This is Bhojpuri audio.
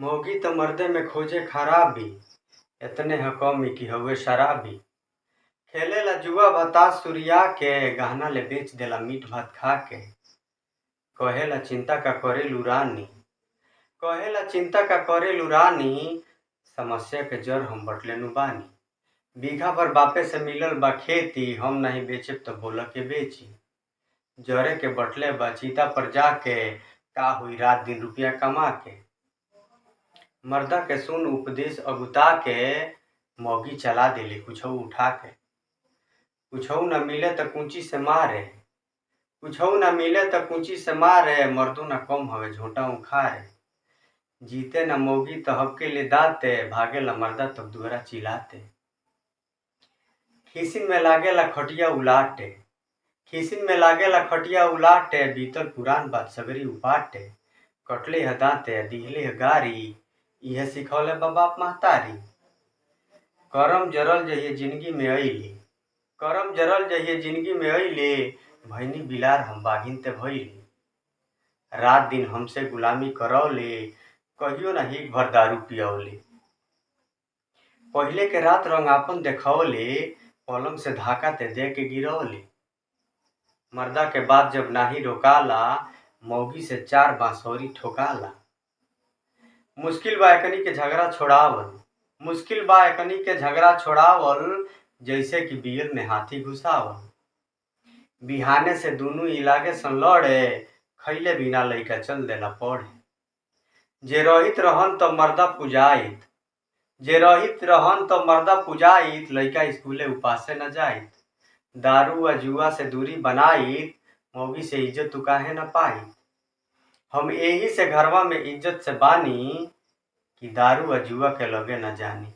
मौगी त मर्दे में खोजे खराबी, एतने ह कमी कि हउवे शराबी। खेलेला जुआ बतास सुरिया के, गहना ले बेच देला मीट भात खा के। कहेला चिंता का करेलू रानी, कहेला चिंता का करेलू रानी, समस्या के जड़ हम बटले नु बानी। बीघा भर बापे से मिलल बा खेती, हम नाही बेचब त बोल के बेची। जरे के बटले बा चिता पर जाके, का होई रात दिन रुपया कमा के। मर्दा के सुन उपदेश अगुता के, मौगी चला देली कुछऊ उठा के। कुछऊ न मिले त कुंची से मारे, कुछऊ न मिले त कुंची से मारे, मर्दो न कम हवे झोंटा उखारे। जीते न मौगी त हबके ले दाते, भागेला मर्दा तब दुअरा चिल्लाते। खिसिन में लागेला खटिया उलाटे, खिसिन में लागेला खटिया उलाटे, बीतल पुरान बात सगरी उपाटे। कटले ह दांते आ दिहले ह गारी, इहे सिखवले बा बाप महतारी। करम जरल जहिया जिंदगी में अइली, करम जरल जहिया जिंदगी में अइली, भइनी बिलार हम बाघिन ते भइली। रात दिन हमसे गुलामी करौले, कहियो ना हिक भर दारू पियौले। पहिले के रात रंग आपन देखौले, पलंग से धाका ते दे के गिरौले। मर्दा के बात जब नाही रोकाला, मौगी से चार बांसौरी ठोकाला। मुश्किल बा एकनी के झगड़ा छोड़ावल, मुश्किल बा एकनी के झगड़ा छोड़ावल, जइसे कि बियल में हाथी घुसावल। बिहाने से दुनू इ लागे सन लड़े, खइले बिना लइका चल देला पढ़े। जे रहित रहन त मर्दा पुजाइत, जे रहित रहन त मर्दा पुजाइत, लइका स्कूले उपासे न जाइत। दारू आ जुआ से दूरी बनाइत, मौगी से इज्जत तू काहे न पाइत। हम एही से घरवा में इज्जत से बानी, कि दारू आ जुआ के लगे न जानी।